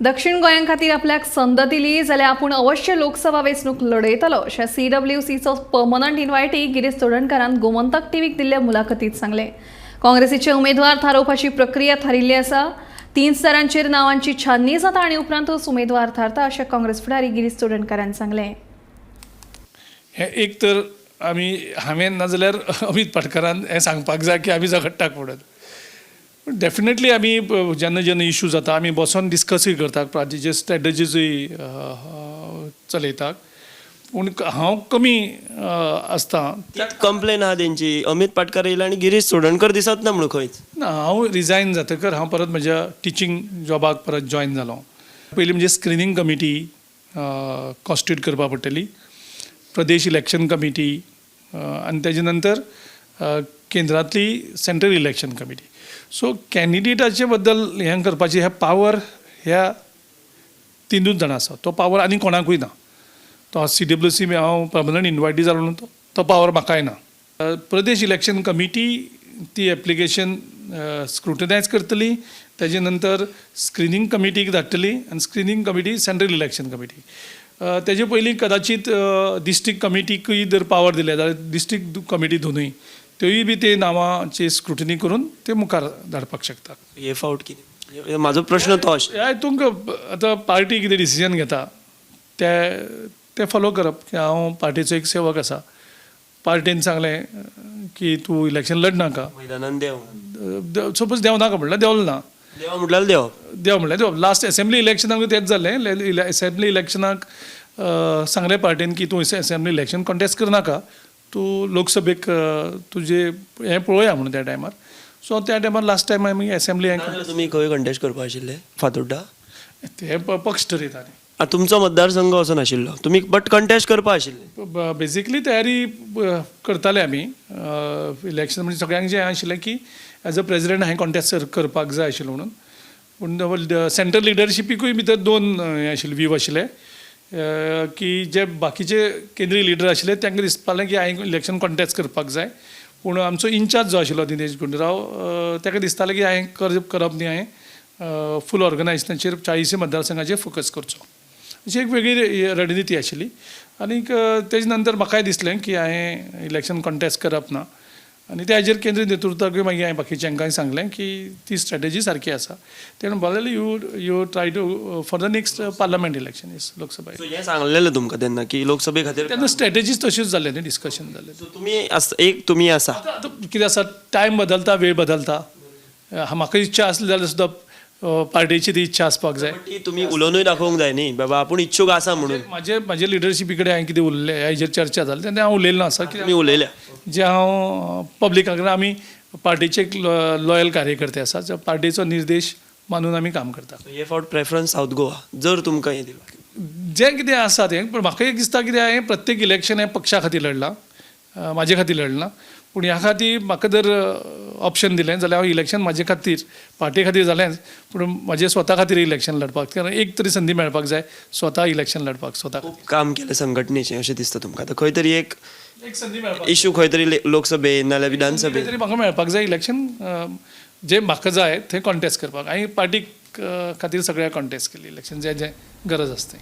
दक्षिण गोंया खातीर आपल्याक संद दिली जाल्यार आपूण अवश्य लोकसभा वेंचणूक लढयतलो अशें सीडब्ल्यूसीचो पर्मनंट इन्व्हायटी गिरीश चोडणकारान गोमंतक टीव्हीक दिल्ल्या मुलाखतीत सांगलें. काँग्रेसीचे उमेदवार थारोवपाची प्रक्रिया थारिल्ली आसा. 3 स्तरांचेर नावांची छाननी जाता आनी उपरांतच उमेदवार थारता अशें काँग्रेस फुडारी गिरीश चोडणकारान सांगलें. हें एक तर आमी हांवें नाजाल्यार अमीत पाटकरान हें सांगपाक जाय की आमी झगडटाक म्हणून. डेफिनेटली आमी जेन्ना जेन्ना इशू जाता आमी बसोन डिस्कसूय करतात, पार्टीचे स्ट्रेटजीजूय चलयतात, पूण हांव कमी आसता. कंप्लेन आहा तेंची, अमीत पाटकार येयला आनी गिरीश चोडणकर दिसत ना म्हणून खंयच. ना, हांव रिजायन जातकर हांव परत म्हज्या टिचींग जॉबाक परत जॉयन जालो. पयलीं म्हणजे स्क्रिनींग कमिटी कॉन्स्टिट्यूट करपा पडटली, प्रदेश इलेक्शन कमिटी आनी तेजे नंतर केंद्रांतली सेंट्रल इलेक्शन कमिटी. सो कॅन्डिडेटाचे बद्दल हें करपाची हे पावर ह्या तिनूच जाणां आसा. तो पावर आनी कोणाकूय ना. तो सीडब्ल्यूसी हांव पर्मनंट इनवायटी जालो न्हू, तो पावर म्हाकाय ना. प्रदेश इलेक्शन कमिटी ती एप्लिकेशन स्क्रुटनायज करतली, तेजे नंतर स्क्रिनींग कमिटीक धाडटली आनी screening committee central election committee. तेजे पयलीं कदाचीत डिस्ट्रिक्ट कमिटीकूय जर पावर दिले जाल्यार डिस्ट्रिक्ट कमिटी दोनूय त्योय बी ते नांवांची स्क्रुटनी करून ते मुखार धाडपाक शकता. हे फावट कितें, म्हाजो प्रश्न तो आशिल्लो. ह्या हितूंक आतां पार्टी कितें डिसिजन घेता तें तें फॉलो करप की हांव पार्टीचो एक सेवक आसा. पार्टीन सांगलें की तूं इलेक्शन लडनाका, मैदानान देंव, सपोज देंवनाका म्हणल्यार देंवलो ना. देंव म्हटल्यार देंव. देंव म्हणल्यार देंव. लास्ट एसेंब्ली इलेक्शनाक तेंच जालें. एसेंब्ली इलेक्शनाक सांगलें पार्टीन की तूं एसेंब्ली इलेक्शन कॉन्टेस्ट करनाका, तूं लोकसभेक तुजें हें पळोवया म्हणून त्या टायमार. सो त्या टायमार लास्ट टायम आमी एसेंब्ली नाजाल्यार तुमी खंय कंटेस्ट करपा आशिल्ले फातोड्डा? ते पक्ष ठरयता न्ही. आतां तुमचो मतदारसंघ असो नाशिल्लो, तुमी बट कंटेस्ट करपा आशिल्ले. बेजिकली तयारी करताले आमी इलेक्शन, म्हणजे सगळ्यांक जें आशिल्लें की एज अ प्रेजिडेंट हांवें कॉन्टेस्ट करपाक जाय आशिल्लो म्हणून. पूण सेंट्रल लिडरशिपीकूय भितर दोन हें आशिल्ले, व्यू आशिल्ले की जे बाकीचे केंद्रीय लिडर आशिल्ले तांकां दिसपालें की हांवें इलेक्शन कॉन्टेस्ट करपाक जाय, पूण आमचो इन्चार्ज जो आशिल्लो दिनेश गुंडूराव ताका दिसतालें की हांवें करप न्ही, हांवें फूल ऑर्गनायजेशनाचेर 40 मतदारसंघाचेर फोकस करचो, अशी एक वेगळी रणनिती आशिल्ली. आनीक तेजे नंतर म्हाकाय दिसलें की हांवें इलेक्शन कॉन्टेस्ट करप ना, आनी त्या हाजेर केंद्रीय नेतृत्वाकूय मागीर हांवें बाकीच्यांकांय सांगलें की ती स्ट्रेटजी सारकी आसा. तेणें म्हणलें you try to for the next parliament election is Lok Sabha. So हें सांगलेलें तुमकां तेन्ना की लोकसभे खातीर? तेन्ना स्ट्रेटजीज तश्योच जाल्यो न्ही, डिस्कशन जालें. सो तुमी एक तुमी आसा. आतां कितें आसा, टायम बदलता, वेळ बदलता. म्हाका इच्छा आसली जाल्यार सुद्दां पार्टेची ती इच्छा आसपाक जाय. ती तुमी उलोवनूय दाखोवंक जाय न्ही बाबा आपूण इच्छूक आसा म्हणून. म्हाजे म्हाजे लिडरशिपी कडेन हांवें कितें उरलें हेजेर चर्चा जाली तेन्ना हांव उलयल्लो आसा की तुमी उलयल्या जे हांव पब्लिका कडेन, आमी पार्टीचे एक लॉयल कार्यकर्ते आसा, जो पार्टीचो निर्देश मानून आमी काम करता. हे फावट प्रेफरन्स सावथ गोवा जर तुमकां हें दिलां? जें कितें आसा तें, पूण म्हाका एक दिसता कितें हांवें प्रत्येक इलेक्शन हें पक्षा खातीर लडलां, म्हाजे खातीर लडलां. पूण ह्या खातीर म्हाका जर ऑप्शन दिलें जाल्यार हांव इलेक्शन म्हाजे खातीर पार्टी खातीर जालेंच, पूण म्हाजे स्वता खातीर इलेक्शन लडपाक, कारण एक तरी संदी मेळपाक जाय स्वता इलेक्शन लडपाक स्वता. खूब काम केलें संघटनेचें अशें दिसता तुमकां. आतां खंय तरी एक एक संदी मेळपाक इशू खंय तरी लोकसभेन नाल्यार विधानसभेन तरी म्हाका मेळपाक जाय इलेक्शन, जें म्हाका जाय थंय कॉन्टेस्ट करपाक. हांवें पार्टी खातीर सगळ्या कॉन्टेस्ट केली इलेक्शन, जें जें गरज आसता.